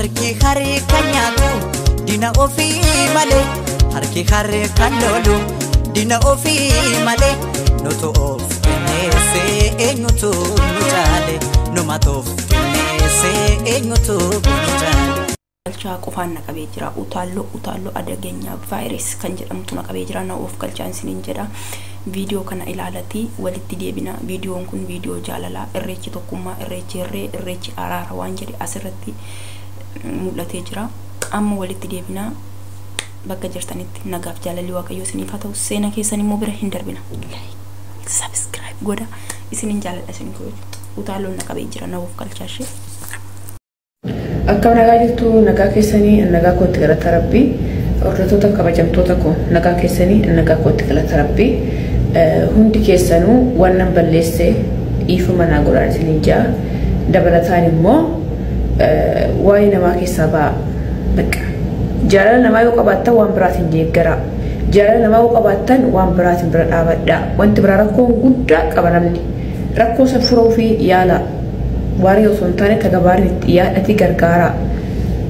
Harki haree kan nyaatu dina ofii malee, harki haree kan lolu dina ofii malee. Nutu of kenneessee eenyutu nu caale, numatu of kenneessee eenyutu nu caale. Galchaa qofaan na qabee jira. Utaalloo utaalloo adagenyaa vaayirus kan jedhamtu na qabee jira. Na of galchaan isiniin jedha. Viidiyoo kana ilaalatii walitti deebina. Viidiyoon kun viidiyoo jaalalaa, irreechi tokkummaa, irreechi hirree, irreechi araara waan jedhe asirratti mul'atee jira. Amma walitti deebina. Bakka jirtanitti nagaaf jaalalli Waaqayyoo isiniif haa ta'u. Seena keessan immoo bira hin darbina. Like, subscribe godha. Isinin jaaladha isin kabaju. Utaalloon na qabee jira, na of galchaa ishee. Akkam nagaa jirtu? Nagaa keessanii? Nagaa kootti, galata Rabbii. Hordoftoota kabajamtoota koo, nagaa keessanii? Nagaa kootti, galata Rabbii. Hundi keessanuu waan nan balleesse dhiifama naa godhaa isiniin ja'a. Dabalataan immoo waa'ee namaa keessaa ba'a. Bakka jaalala namaa yoo qabaattan waan biraatiin deeggaraa. Jaalala namaa yoo qabaattan waan biraatiin bira dhaabadhaa. Wanti biraa rakkoon guddaa qaba namni. Rakkoo san furuu fi yaala. Waaree osoo hin taane tagabaariin itti dhiyaadhati gargaaraa.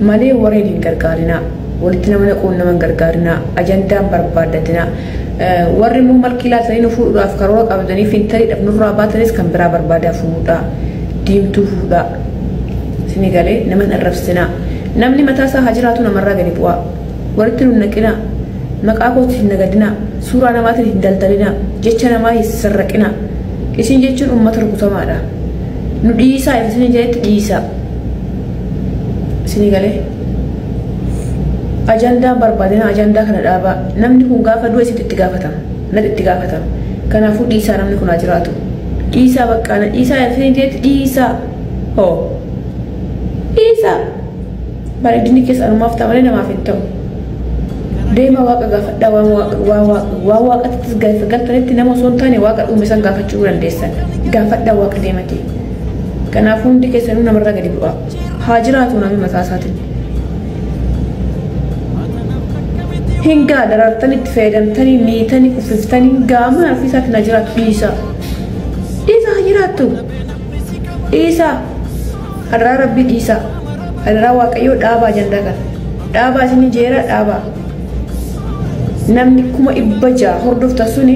Malee wareen hin gargaarinaa. Walitti nama naquun nama hin gargaarinaa. Ajandaan barbaaddatinaa. Warri immoo malkii laatanii nu fuudhuudhaaf karoora qabdanii fintariidhaaf nurraa baatanis kan biraa barbaadaa fuudhaa. Diimtuu fuudhaa. Isinii galee? Nama hin arrabsinaa. Namni mataa isaa haa jiraatu, namarraa gadi bu'aa. Walitti nu naqinaa. Maqaa kootti hin nagadinaa. Suuraa namaatiin hin daldalinaa. Jecha namaa hin sarraqinaa. Isin jechuun uummata rukutamaadha. Nu dhiisaa, isin jedhetti dhiisaa. Isinii galee? Ajandaan barbaadina, ajandaa kana dhaabaa. Namni kun gaafa du'e sitti itti gaafatama. Natti itti gaafatama. Kanaafuu dhiisaa, namni kun haa jiraatu. Dhiisaa baqqaana, dhiisaa, isin jedhetti dhiisaa. Hoo. Dhiisaa. Bareedinni keessa anumaaf ta'a malee namaaf hin ta'u. Deema Waaqa gaafadhaa. Waan Waaqatti galtanitti nama osoo hin taane Waaqa uume san gaafachuu dandeessan. Gaafadhaa Waaqa deemate. Kanaafuu hundi keessanuu namarraa gadi bu'aa. Haa jiraatu namni mataa isaatiin. Hingaa darartanii itti fayyadamtanii miitanii kuffiftanii gaama ofii isaatiin haa jiraatu, dhiisaa. Dhiisaa, haa jiraattu. Dhiisaa. Hadaraa Rabbii dhiisaa. Hadaraa Waaqayyoo dhaabaa ajandaa kana. Dhaabaa isin jeera, dhaabaa. Namni 600,000 hordofta suni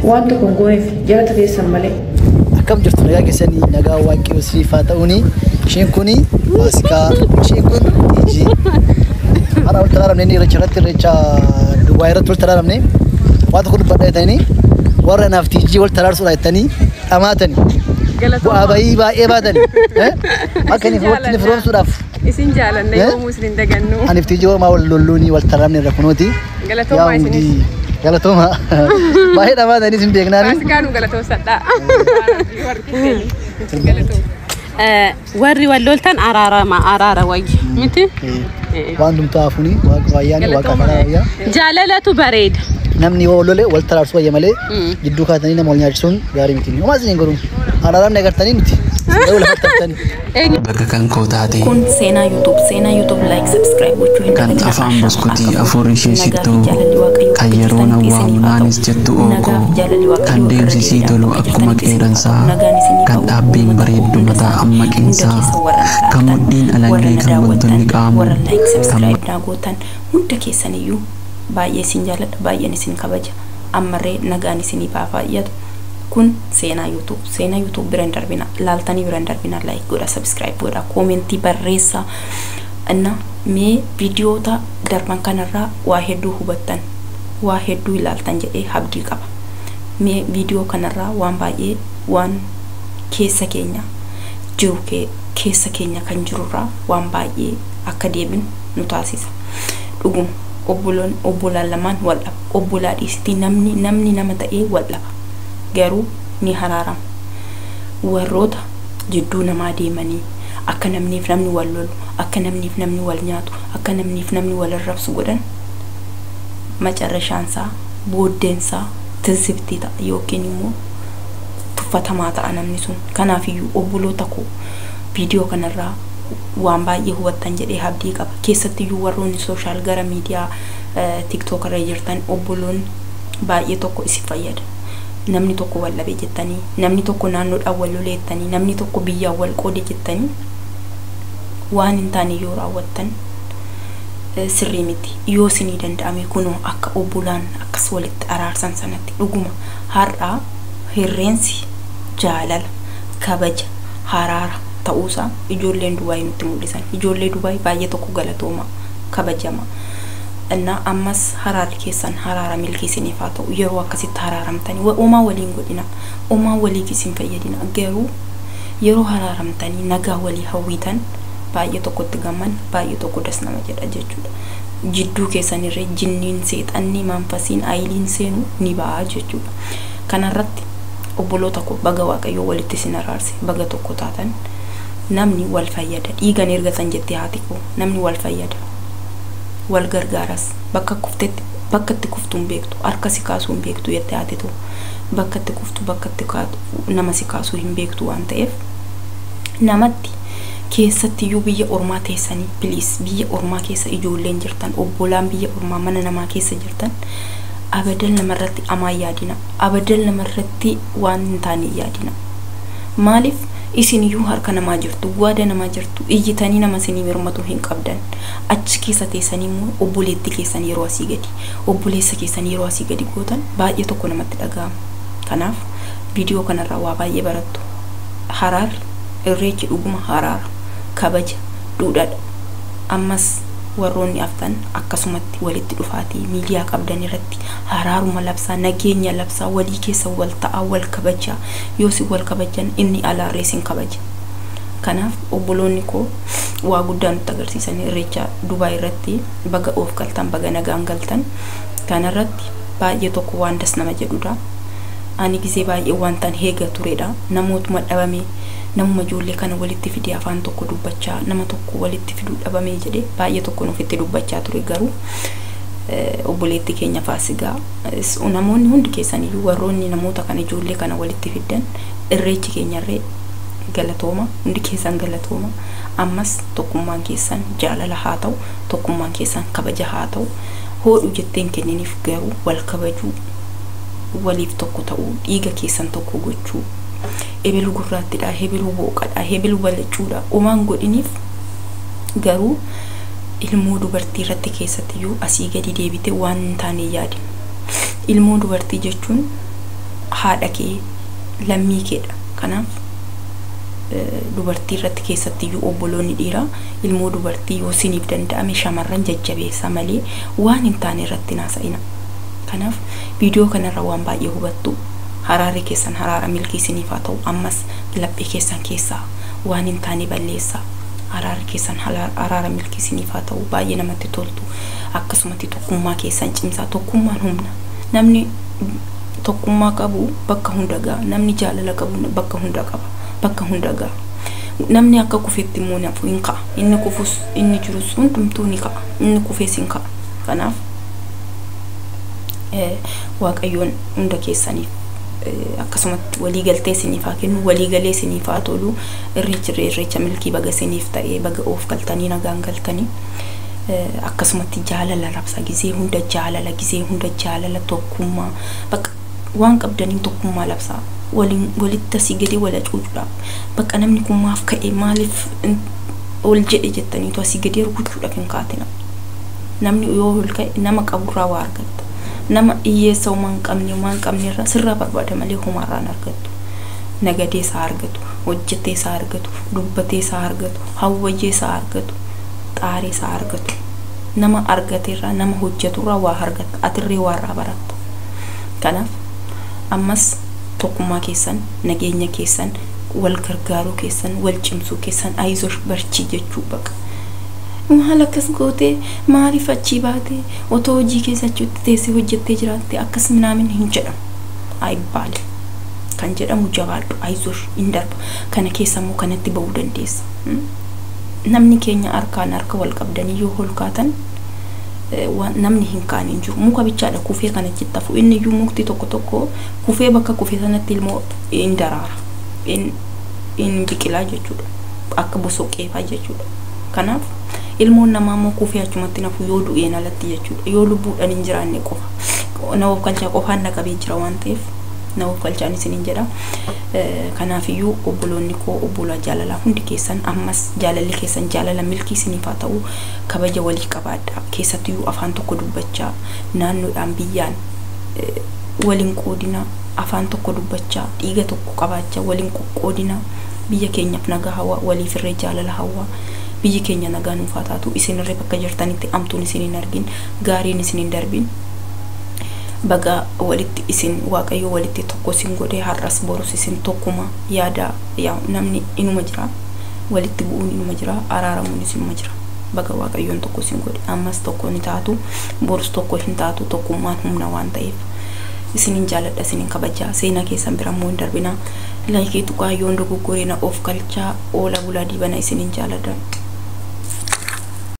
waan tokko hin gooneef jalatti teessan malee. Akkam jirtu? Nagaa keessanii? Nagaa Waaqayyoo isiniif haa ta'uuni. Isheen kun Faasikaa, isheen kun Ijii. Har'a walitti araaramne, inni irreecha irratti, irreecha Dubaay irratti walitti araaramne. Waan tokko dubbadha jettanii, warra anaaf Tiijii walitti araarsuudha jettanii dhamaatani. Bu'aa bayii baay'ee baatani. Akka inni walitti inni firoomsuudhaaf. Isin jaalanna, yoomuu isin hin dagannu. Aniif Tiijii homaa wal lolluunii walitti araaramne irra kunooti. Galatoomaa isinis. Galatooma. Baay'ee dhamaatanii isin beeknaani. Faasikaa nu galatoomsadha. Galatooma. Warri wal loltan araarama, araara wayya miti. Waan dumtaa hafuuni Waaqa wayyaani Waaqa karaa wayyaa. Jaalalatu bareeda. Namni yoo lole wal taraarsuu wayya malee jidduu kaatanii nama wal nyaachisuun gaarii miti. Homaa isin hin godhuun. Araaramni agartanii miti. Garuu lafatti haftanii. Bakka kan koo taate. Kun Seenaa YouTube. Seenaa YouTube like subscribe gochuu hin Kan dagatinaa. afaan Ashaama buskutii akka afuurri ishee nagaaf sittoo jaalalli Waaqayyoo kan bakka yeroo jirtanitti nawwaamu isiniif haa naanis ta'u. jettu ookoo Nagaaf jaalalli kan Waaqayyoo irra deemsisii deebiidhaan tolu bakka akkuma jirtanitti isiniif haa ta'u. qeeransaa Nagaan isiniif kan haa ta'u. dhaabbiin Uummata koo bareeddu hunda mataa isaanii amma hunda qeensaa keessa warra na kan ilaaltan, mudhiin warra alangee na kan wantoonni daawwattan, qaamu warra like kan subscribe naa gootan hunda keessaniyyuu baay'ee isin jaalladha, baay'een isin kabaja. Ammarree nagaan isiniif haa baay'atu. Kun Seenaa YouTube. Seenaa YouTube bira hin darbina, laaltanii bira hin darbina. Like godha, subscribe godha, koomentii barreessaa. Inna mee viidiyoota darban kanarraa waa hedduu hubattan, waa hedduu ilaaltan jedhee abdii qaba. Mee viidiyoo kanarraa waan baay'ee waan keessa keenya jiru, keessa keenya kan jirurraa waan baay'ee akka deebinu nu taasisa. Dhuguma obboloon obbolaan lamaan wal dhaba. Obbolaa dhiisitii namni namni nama ta'ee wal dhaba, garuu ni haraarama. Warroota jidduu namaa deemanii akka namniif namni wal lolu, akka namniif namni wal nyaatu, akka namniif namni wal arrabsu godhan, macarrashaansaa booddeensaa tizibtii ta'a yookiin immoo tuffatamaa ta'a namni sun. Kanaafiyyuu obboloota koo, viidiyoo kanarraa waan baay'ee hubattan jedhee abdii qaba. Keessattiyyuu warroonni social gara miidiyaa TikTok irra jirtan, obboloonni baay'ee tokko isin fayyada. Namni tokko wal dhabe jettanii, namni tokko naannoodhaan wal lole jettanii, namni tokko biyyaan wal qoode jettanii Waan hin taane yoo raawwattan sirrii miti. Yoo isinii danda'ame kunoo akka obbolaan akkas walitti araarsan sanatti dhuguma har'aa hirreensi jaalala, kabaja, haraara ta'uusaa ijoolleen Dubaay nutti mul'isan. Ijoollee Dubaay baay'ee tokko galatooma, kabajama. Innaa ammas haraarri keessan haraara milkii isiniif haa ta'u. Yeroo akkasitti haraaramtanii homaa waliin godhina, homaa waliif isin fayyadina. Garuu yeroo haraaramtanii nagaa walii hawwitan baay'ee tokkotti gamman, baay'ee tokko das nama jedha jechuudha. Jidduu keessanirree jinniin, seexanni, manfasiin, ayiliin seenu ni ba'a jechuudha. Kanarratti obboloota koo baga Waaqayyoo walitti isin araarse, baga tokko taatan. Namni wal fayyada, dhiigan ergatan jettee haati koo, namni wal fayyada, wal gargaaras. Bakka kuftetti bakka itti kuftu hin beektu, harka si kaasuu hin beektu jettee haati too. Bakka itti kuftu bakka itti kaatu nama si kaasuu hin beektu waan ta'eef namatti keessattiyyuu biyya ormaa teessanii, please, biyya ormaa keessa ijoolleen jirtan, obbolaan biyya ormaa mana namaa keessa jirtan, abadan namarratti amaa yaadina, abadan namarratti waan hin taane yaadina. Maaliif isiniyyuu harka namaa jirtu, waada namaa jirtu, iyyitanii nama isinii mirmatu hin qabdan. Achi keessa teessanii immoo obboleetti keessan yeroo asii gadi, obboleessa keessan yeroo asii gadi gootan baay'ee tokko namatti dhaga'ama. Kanaaf viidiyoo kanarraa waa baay'ee barattu. Haraarri irreechi dhuguma haraara, kabaja, duudhaadha. Ammas warroonni haftan akkasumatti walitti dhufaatii miidiyaa qabdan irratti haraaruma labsaa, nageenya labsaa, walii keessa wal ta'aa, wal kabajaa. Yoo si wal kabajan inni alaarree sin kabaja. Kanaaf obboloonni koo waa guddaa nutti agarsiisan irreecha Dubaay irratti. Baga of galtan, baga nagaan galtan. Kanarratti baay'ee tokko waan das nama jedhudha. Ani gisee baay'ee wantan heega turedha. Namootuma dhabame, namuma ijoollee kana walitti fidee afaan tokko dubbachaa nama tokko walitti fiduu dhabame jedhee baay'ee tokko nufitti dubbachaa ture. Garuu obboleetti keenya Faasigaa, namoonni hundi keessaniyyuu warroonni namoota kana ijoollee kana walitti fiddan, irreechi keenyarree galatooma, hundi keessan galatooma. Ammas tokkummaan keessan jaalala haa ta'u, tokkummaan keessan kabaja haa ta'u. Hoodhu jetteen kenniniif, garuu wal kabajuu, waliif tokko ta'uu, dhiiga keessan tokko gochuu, ebelu gurraattidha, ebelu booqadha, ebelu balacuudha, homaan godhiniif. Garuu ilmoo dubartii irratti keessattiyyuu asii gadi deebite waan hin taane yaadin. Ilmoo dubartii jechuun haadha kee, lammii keedha. Kanaaf dubartii irratti keessattiyyuu obboloonni dhiiraa ilmoo dubartii yoo siniif danda'ame shamarran jajjabeessaa malee waan hin taane irratti naasa'ina. Kanaaf viidiyoo kanarra waan baay'ee hubattu. Haraarri keessan haraara milkii isiniif haa ta'u. Ammas laphee keessan keessaa waan hin taane balleessaa. Haraarri keessan haraara milkii isiniif haa ta'u. Baay'ee namatti toltu. Akkasumatti tokkummaa keessan cimsaa. Tokkummaan humna. Namni tokkummaa qabu bakka hunda ga'a. Namni jaalala qabu bakka hunda qaba, bakka hunda ga'a. Namni akka kufetti immoo nafu hin ka'a. Inni kufus inni jirus hundumtuu ni ka'a, inni kufees hin ka'a. Kanaaf Waaqayyoon hunda keessaniif akkasumatti waliigaltee isiniif haa kennu, waliigalee isiniif haa tolu. Irreechi irreecha milkii baga isiniif ta'ee, baga oof galtanii nagaan galtanii. Akkasumatti jaalala rabsa, gisee hunda jaalala, gisee hunda jaalala, tokkummaa, bakka waan qabdaniin tokkummaa labsaa. Waliin walitti asii gadi wal hacuucuudhaaf, bakka namni kun maaf ka'e, maaliif ol jedhe jettaniitu asii gadi rukuchuudhaaf hin kaatina. Namni yoo ol ka'e nama qaburraa waa argatta. Nama hiyyeessa homaa hin qabne, homaa hin qabne irraa sirraa barbaada malee homaarraa hin argattu. Nagadee isaa argatu, hojjetee isaa argatu, dubbatee isaa argatu, hawwayyee isaa argatu, xaaree isaa argatu. Nama argateerraa, nama hojjeturraa waa argatta, atirree waa irraa baratta. Kanaaf ammas tokkummaa keessan, nageenya keessan, wal gargaaruu keessan, wal cimsuu keessan, ayizosh barchii jechuu baqa. Maal akkas gootee, maaliif achii baatee, otoo hojii keessa achitti teessee hojjettee jiraatte akkas minaamin hin jedhamu. Ayibbaale kan jedhamu jabaadhu, ayizosh, hin darba, kana keessa immoo kanatti ba'uu dandeessa. Namni keenya harkaan harka wal qabdanii yoo ol kaatan namni hin kaane hin jiru. Muka bichaadha kufee kan achitti hafu. Inni iyyuu mukti tokko tokko kufee bakka kufee sanatti ilmoo hin daraara, hin biqilaa jechuudha, akka bosoqqeefaa jechuudha. Kanaaf ilmoon namaa immoo kufee achumatti nafu yoo du'een alatti jechuudha, yoo lubbuudhaan hin jiraanne qofa. Na of galchaa qofaan na qabee jira waan ta'eef. Na of galchaan isiniin jedha. Kanaafiyyuu obboloonni koo, obbolaa jaalalaa hundi keessan, ammas jaalalli keessan jaalala milkii isiniif haa ta'u. Kabaja walii qabaadha. Keessattiyyuu afaan tokko dubbachaa, naannoodhaan biyyaan waliin qoodina, afaan tokko dubbachaa, dhiiga tokko qabaachaa waliin qoqqoodina. Biyya keenyaaf nagaa hawaa, waliif irree jaalala hawaa. Biyyi keenya nagaa nuuf haa taatu. Isinirree bakka jirtanitti amtuun isin hin argin, gaariin isin hin darbin. Baga walitti isin Waaqayyo walitti tokko isin godhee, har'as borus isin tokkuma yaada. Yaa namni inuma jira, walitti bu'uun inuma jira, araaramuunis inuma jira. Baga Waaqayyoon tokko isin godhe. Ammas tokko ni taatu, borus tokko hin taatu. Tokkummaan humna waan ta'eef isinin jaaladha, isinin kabajaa. Seenaa keessan bira immoo hin darbina. Like tuqaa, yoon dogoggoree na of galchaa. Oola bulaa diibana, isinin jaaladha.